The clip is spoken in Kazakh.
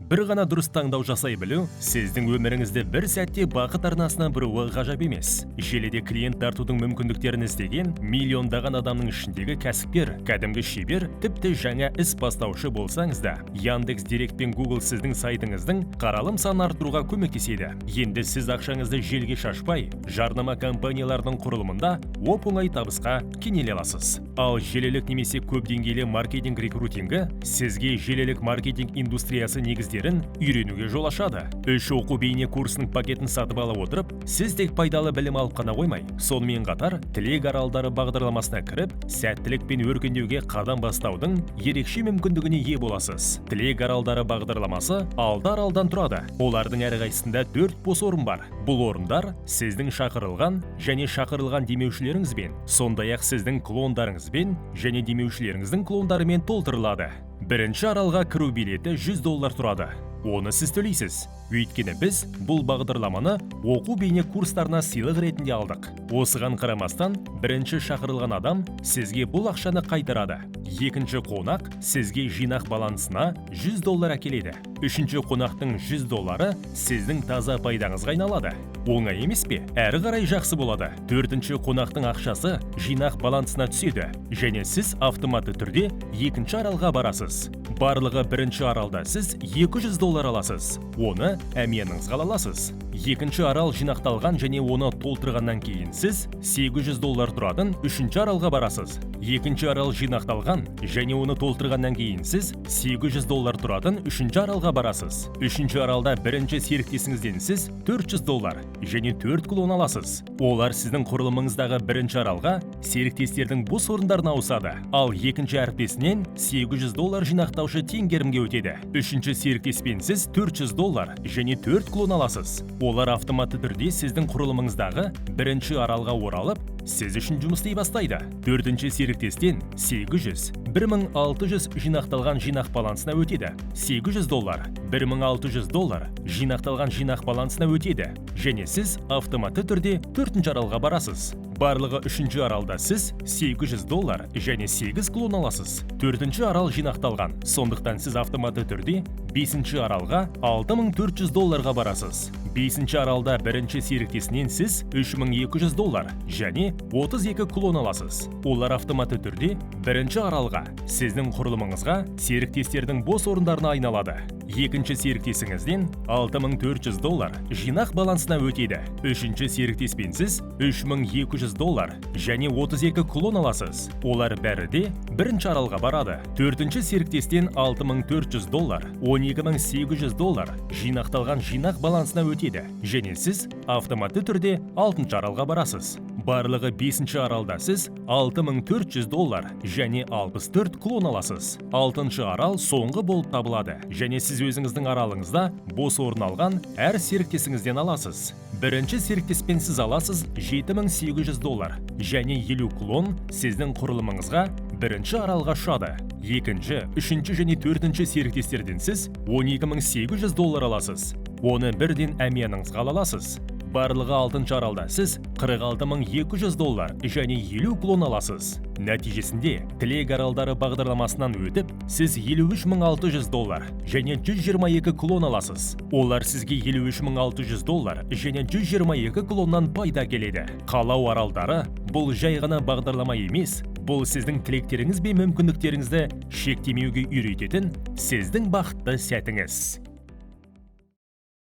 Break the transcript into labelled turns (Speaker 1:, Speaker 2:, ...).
Speaker 1: Бір ғана дұрыс таңдау жасай білу сіздің өміріңізді бір сәтте бақыт арнасына бұруы ғажап емес. Желіде клиент тартудың мүмкіндіктерін іздеген миллиондаған адамның ішіндегі кәсіпкер, кәдімгі шебер, тіпті жаңа іс бастаушы болсаңыз да, Яндекс Директ пен Google сіздің сайтыңыздың қаралым санын арттыруға көмектеседі. Енді сіз ақшаңызды желге шашпай, жарнама компанияларының құрылымында оп-оңай табысқа кенеле аласыз. Ал желілік немесе көп деңгейлі маркетинг рекрутингі сізге желілік маркетинг индустриясы негіздерін үйренуге жол ашады. Үш оқу бейне курсының пакетін сатып ала отырып, сіз тек пайдалы білім алып қана қоймай, сонымен қатар Тілек аралдары бағдарламасына кіріп, сәттілік пен өркендеуге қадам бастаудың ерекше мүмкіндігіне ие боласыз. Тілек аралдары бағдарламасы 6 аралдан тұрады. Олардың әрқайсысында 4 бос орын бар. Бұл орындар сіздің шақырылған және шақырылған демеушілеріңізбен, сондай-ақ сіздің клондарыңызбен және демеушілеріңіздің клондарымен толтырылады. Бірінші аралға кіру билеті 100 доллар тұрады. Оны сіз төлейсіз. Өйткені біз бұл бағдарламаны оқу бейне курстарына сыйлық ретінде алдық. Осыған қарамастан, бірінші шақырылған адам сізге бұл ақшаны қайтарады. Екінші қонақ сізге жинақ балансына 100 доллар әкеледі. Үшінші қонақтың 100 доллары сіздің таза пайдаңызға айналады. Оңай емес пе? Әрі қарай жақсы болады. Төртінші қонақтың ақшасы жинақ балансына түседі және сіз автоматты түрде екінші аралға барасыз. Барлығы бірінші аралда сіз 200 доллар аласыз. Оны әмияныңызға ала аласыз. Екінші арал жинақталған және оны толтырғаннан кейін сіз 800 доллар тұратын үшінші аралға барасыз. Екінші арал жинақталған және оны толтырғаннан кейін сіз 800 доллар тұратын үшінші аралға барасыз. Үшінші аралда бірінші серіктесіңізден сіз 400 доллар және 4 клон аласыз. Олар сіздің құрылымыңыздағы бірінші аралға серіктестердің бос орындарына ауысады. Ал екінші әріптесінен 800 доллар жинақтаушы теңгерімге өтеді. Үшінші серіктеспен сіз 400 доллар және 4 клон аласыз. Олар автоматты түрде сіздің құрылымыңыздағы бірінші аралға оралып, сіз үшін жұмыс істей бастайды. Төртінші серіктестен 800, 1600 жинақталған жинақ балансына өтеді. 800 доллар, 1600 доллар жинақталған жинақ балансына өтеді. Және сіз автоматты түрде төртінші аралға барасыз. Барлығы үшінші аралда сіз 800 доллар және 8 клон аласыз. Төртінші арал жинақталған, сондықтан сіз автоматты түрде бесінші аралға 6400 долларға барасыз. Бесінші аралда бірінші серіктесінен сіз 3200 доллар және 32 клон аласыз. Олар автоматты түрде бірінші аралға, сіздің құрылымыңызға серіктестердің бос орындарына айналады. Екінші серіктесіңізден 6400 доллар жинақ балансына өтеді. Үшінші серіктеспен сіз 3200 доллар және 32 клон аласыз. Олар бәрі де бірінші аралға барады. Төртінші серіктестен 6400 доллар, 12800 доллар жинақталған жинақ балансына өтеді. Және сіз автоматты түрде алтыншы аралға барасыз. Барлығы бесінші аралда сіз 6400 доллар және 64 клон аласыз. Алтыншы арал соңғы болып табылады. Және сіз өзіңіздің аралыңызда бос орын алған әр серіктесіңізден аласыз. Бірінші серіктеспен сіз аласыз 7800 доллар және 50 клон сіздің құрылымыңызға бірінші аралға ұшады. Екінші, үшінші және төртінші серіктестерден сіз 12800 доллар аласыз. Оны бірден әмияныңызға ала аласыз. Барлығы алтыншы аралда сіз 46200 доллар және 50 клон аласыз. Нәтижесінде Тілек аралдары бағдарламасынан өтіп, сіз 53600 доллар және 122 клон аласыз. Олар сізге 53600 доллар және 122 клоннан пайда келеді. Қалау аралдары бұл жай ғана бағдарлама емес, бұл сіздің тілектеріңіз бен мүмкіндіктеріңізді шектемеуге үйрететін сіздің бақытты сәтіңіз.